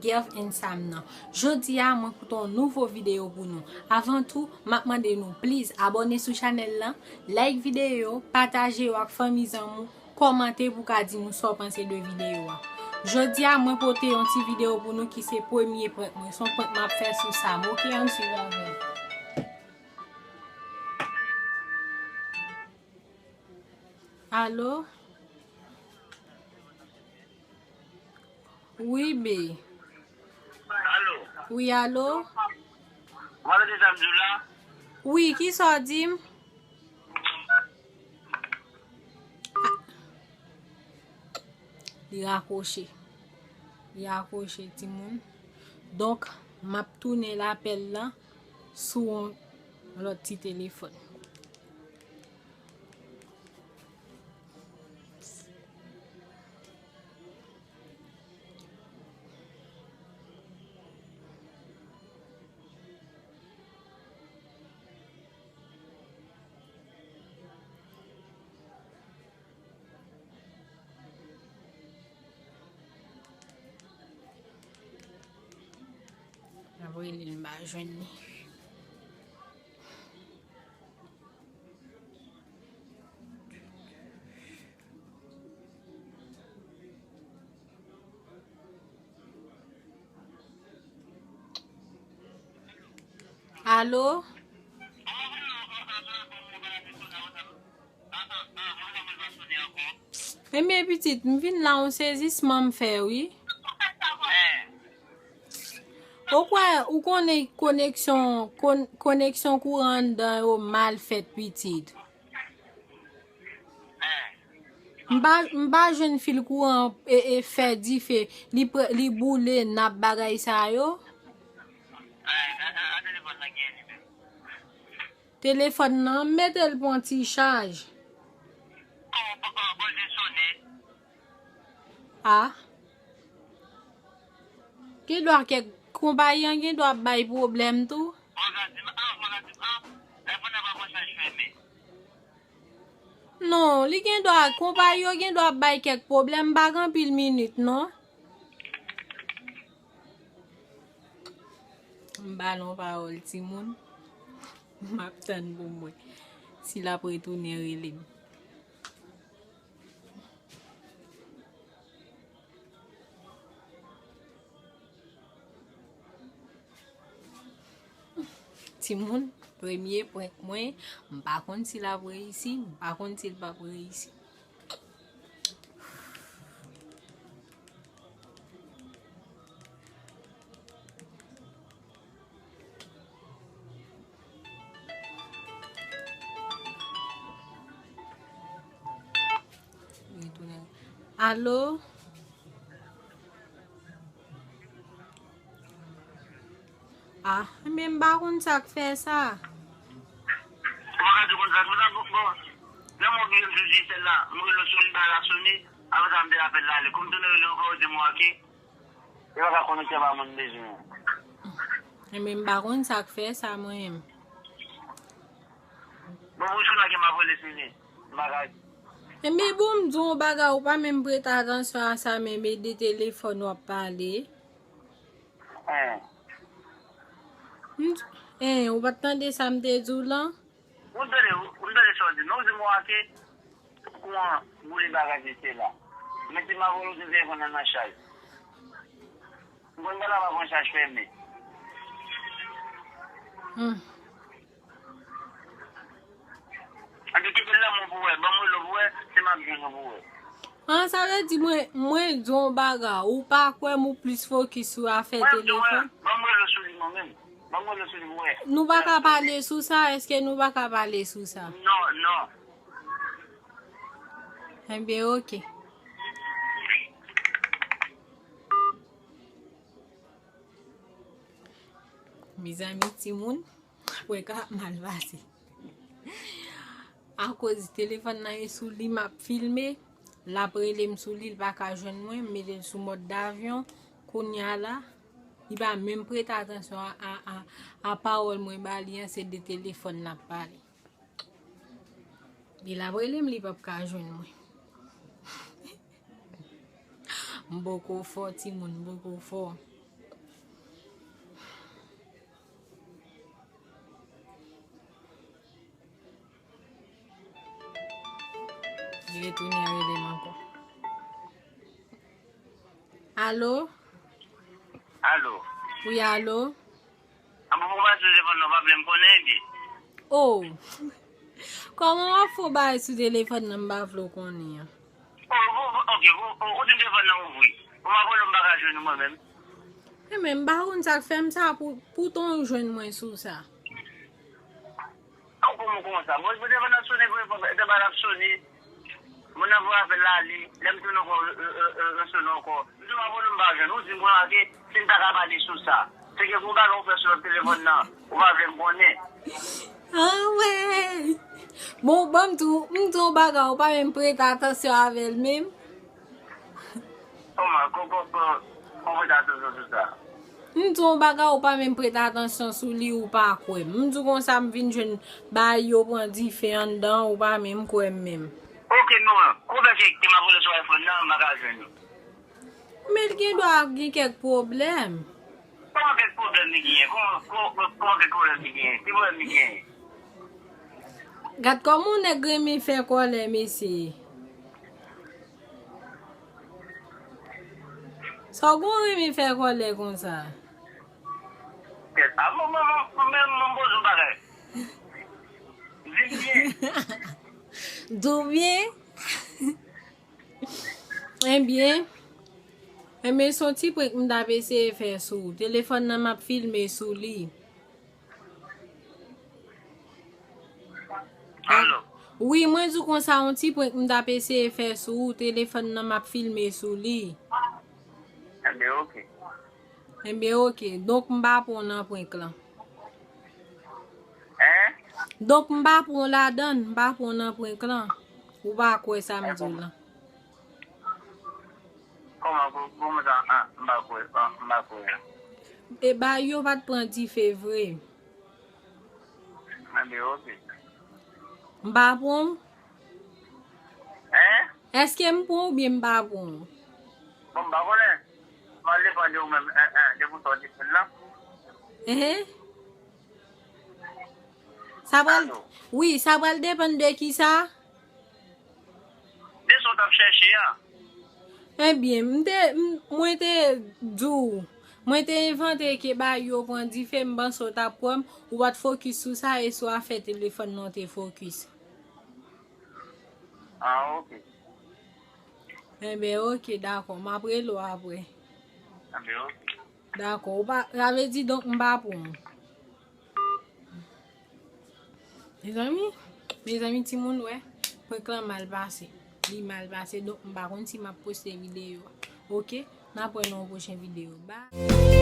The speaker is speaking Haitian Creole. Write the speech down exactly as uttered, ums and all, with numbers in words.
Love and Sam nan. Jodi a, mwen pote yon nouvo videyo pou nou. Avan tou, m ap mande nou, please, abòne sou chanèl lan, like videyo, pataje yo ak fanmi zanmi w, kòmante pou w ka di nou sa w panse de videyo a. Jodi a, mwen pote yon ti videyo pou nou ki se premye prank mwen. Se yon prank m ap fè sou Sam, oke? Ann swiv avè m. Alo? Wi, be. Alo? Wi, alo? W ap tande sa m di w la? Wi, kisa w di m? Li rakwoche. Li rakwoche, timoun. Donk, m ap tounen lapèl lan sou yon lòt ti telefòn. Apre li, m pa jwenn li. Alo? Ebyen, pitit, m vin la, yon sezisman m fè, wi. Ou kwè, ou konnen koneksyon, kon-, koneksyon kouran anndan yo mal fèt, pitit. M pa, m pa jwenn fil kouran e, e fè dife, li pre-, li boule nap bagay sa yo. Telefòn nan, m mete l pran ti chaj. A. Gen dwa kèk konpayi an gen dwa ap bay pwoblèm tou. Non, li gen dwa, konpayi yo gen dwa ap bay kèk pwoblèm, m pa gen anpil minit, non. M ba l yon pawòl, timoun. M ap tann pou m wè si l ap retounen rele m. Timoun, premye prank mwen, m pa konn si l ap reyisi, m pa konn si l p ap reyisi. Alo? Ah, men m pa konn sa k fè sa. Ou pa ka di konn sa k fè sa, bon, bon. Lè mwen oblije m sou Digicel la, m rele w sou li, pa la sone, apre sa m te rapèl la ale. Kòm m tounen rele w ankò, ou di m wake. Yo pa ka konekte pa moun bezwen. Enben, m pa konn sa k fè sa, mwen menm. Bon, moun jounal ke m ap rele sou li. M pa ka. Enben, bon, m di w yon bagay, ou pa menm prete atansyon a sa, menm e de telefòn w ap pale. Hein. M di, hein, ou pa t tande sa m te di w lan? Ou tande, ou tande sa w di, non, ou di m wake, kouran boule bagay se la. Men si m ap rele w, telefòn nan nan chaj. M konn bagay la pa pran chaj fèmen. Hmm. Ann kite l nan men w pou wè, ban m rele w pou wè, si m ap jwenn ou pou wè. An, sa vle di mwen, mwen di w yon bagay, ou pa kwè m, ou plis fokis sou afè telefòn? Ban m rele w sou li mwen menm. Ban m rele w sou li pou wè. Nou pa ka pale sou sa? Èske nou pa ka pale sou sa? Non, non. Enben, oke. Mezanmi, timoun, prank la mal pase. Akoz telefòn nan e sou li, m ap filme, l ap rele m sou li, l pa ka jwenn mwen, m mete l sou mòd davyon. Kounye a la, li pa menm prete atansyon a, a, a, a pawòl mwen ba li an, se de telefòn n ap pale. Li la rele m, li p ap ka jwenn mwen. M poko fò, timoun, m poko fò. Retounen rele m ankò. Alo? Alo? Wi, alo? An bon, pou m pa sou telefòn nan, w pa vle m konnen, epi? Oh! Kòman w ap fè w bay sou telefòn nan, m pa vle w konnen an? Oh, oh, oh, ok, ou, ou, ou di m telefòn nan ouvri. Ou m ap rele w, m pa ka jwenn ou mwen menm. E men, m pa konn sa k fè m sa, pou, poutan w jwenn mwen sou sa. An kòman konsa? Bon, bon, telefòn nan sonnen, bon, bon, telefòn nan ap sonnen. Moun nan voye apèl la, li, lè m tounen ankò, re, re, re, re, resonnen ankò. M di w apre nou m pa jwenn ou, di m konsa ke si m ta ka pale sou sa. Se ke gon bagay ou fè sou lòt telefòn nan, ou pa vle m konnen. Anmwey! Bon, ban m di w, m di w yon bagay, ou pa menm prete atansyon avè l menm. Kòman, kò, kò, kò, kòman w prete atansyon sou sa? M di w yon bagay, ou pa menm prete atansyon sou li, ou pa kwè m. M di w konsa, m vin jwenn bagay yo pran dife anndan, ou pa menm kwè m menm. Ok, non, kòman fè ke, ke m ap rele sou iPhone nan, m pa ka jwenn ou? Men l gen dwa gen kèk pwoblèm. Kòman kèk pwoblèm li genyen? Kòman, kò-, kò-, kòman kèk pwoblèm li genyen? Ki pwoblèm li genyen? Gad kòman yon nèg renmen fè kòlè, mesye. Sa w gon renmen fè kòlè konsa? Kèt, a, mwen, mwen, mwen, mwen, mwen poze yon bagay. Di m byen. Di w byen? Ebyen, ebyen, se yon ti prank m t ap eseye fè sou ou. Telefòn nan m ap filme sou li. Alo? Wi, mwen di w konsa, yon ti prank m t ap eseye fè sou ou. Telefòn nan m ap filme sou li. Ebyen, ok. Ebyen, ok. Donk, m pa pran w nan prank lan. Hein? Donk, m pa pran w ladan l, m pa pran w nan prank lan. Ou pa kwè sa m di w lan. Kòman, kò-, kòman sa, ah, m pa kwè, ah, m pa kwè. E bagay yo pa t pran dife vre. Ebyen, ok. M pa pran w? Hein? Èske m pran w oubyen m pa pran w? Bon, m pa konnen. Sa depann de ou menm, hein, hein, de pou sa w di fè l lan. Hein? Sa pral, alo? Wi, sa pral depann de kisa? De sa w t ap chèche a. Ebyen, m te, m, mwen te di w, mwen te envante ke bagay yo pran dife, m panse w t ap kwè m, ou pa t fokis sou sa, e sou afè telefòn nan w te fokis. Ah, ok. Enben, ok, dakò, m ap rele w apre. Enben, ok. Dakò, ou pa, sa vle di donk m pa pran w. Mezanmi, mezanmi, timoun wè, prank lan mal pase. Li mal pase, donk m pa konn si m ap poste videyo. Ok, n ap wè nan yon pwochen videyo. Bye.